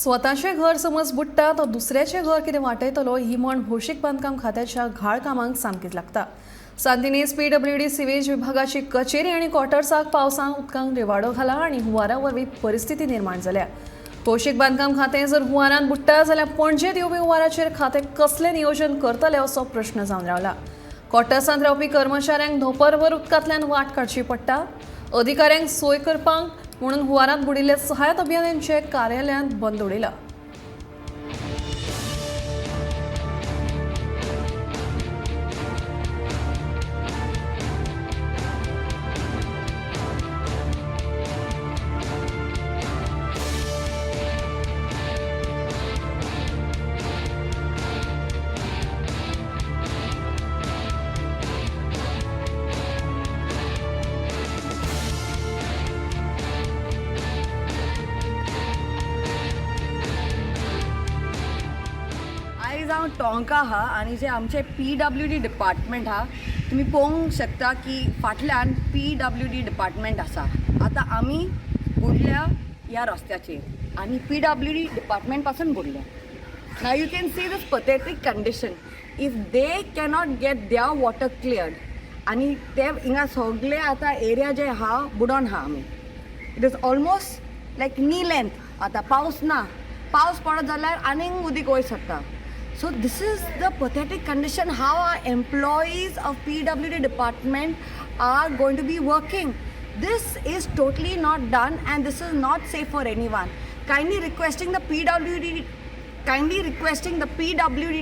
स्वताचें घर समज बुडटा तो दुसऱ्याचें घर कितें वाटयतलो ही म्हण भौशीक बांदकाम खात्याच्या घाळ कामांक सामकीच लागता. सांतिनेज पीडब्ल्यूडी सिवेज विभागाची कचेरी आनी क्वॉर्टर्साक पावसान उदकांत रिवाडो घाला आनी हुंवारा वरवीं परिस्थिती निर्माण जाल्या. भौशीक बांदकाम खातें जर हुंवारान बुडटा जाल्यार पणजेंत येवपी हुंवाराचेर खातें कसलें नियोजन करतलें असो प्रश्न जावन रावला. क्वॉर्टर्सांत रावपी कर्मचाऱ्यांक धोंपरभर उदकांतल्यान वाट काडची पडटा. अधिकाऱ्यांक सोय करपाक म्हणून हुंवारांत बुडिल्ल्या सहाय्यक अभियंत्यांचे कार्यालयांत बंद उडयला. आयज हांव टोंका आहा आनी जे आमचे पीडब्ल्यूडी डिपार्टमेंट आहा, तुमी पळोवंक शकता की फाटल्यान पीडब्ल्यूडी डिपार्टमेंट आसा. आतां आमी बुडल्या ह्या रस्त्याचेर आनी पीडब्ल्यूडी डिपार्टमेंट पासून बुडल्या. Now you can see this pathetic condition. If they cannot get their water cleared, आनी ते हिंगा सगळे आतां एरिया जे आहा बुडोन आहा आमी. It is almost like knee length. आतां पावस ना, पावस पडत जाल्यार आनीक उदीक वयर सरता. So this is the pathetic condition how our employees of PWD department are going to be working. This is totally not done and this is not safe for anyone. Kindly requesting the PWD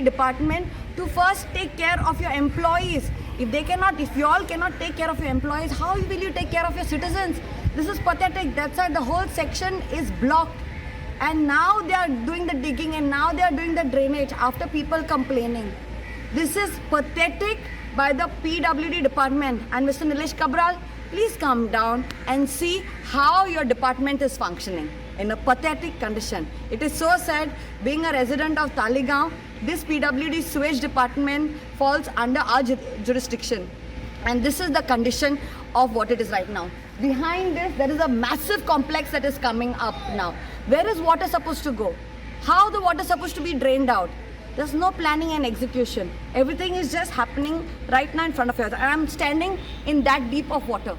department to first take care of your employees. If they cannot, if you all cannot take care of your employees, how will you take care of your citizens? This is pathetic. That's why the whole section is blocked. And now they are doing the digging and now they are doing the drainage after people complaining. This is pathetic by the PWD department. And Mr. Nilesh Cabral, please come down and see how your department is functioning in a pathetic condition. It is so sad, being a resident of Taleigao, this PWD sewage department falls under our jurisdiction. And this is the condition of what it is right now. Behind this, there is a massive complex that is coming up now. Where is water supposed to go? How the water is supposed to be drained out? There's no planning and execution. Everything is just happening right now in front of you. And I'm standing in that deep of water.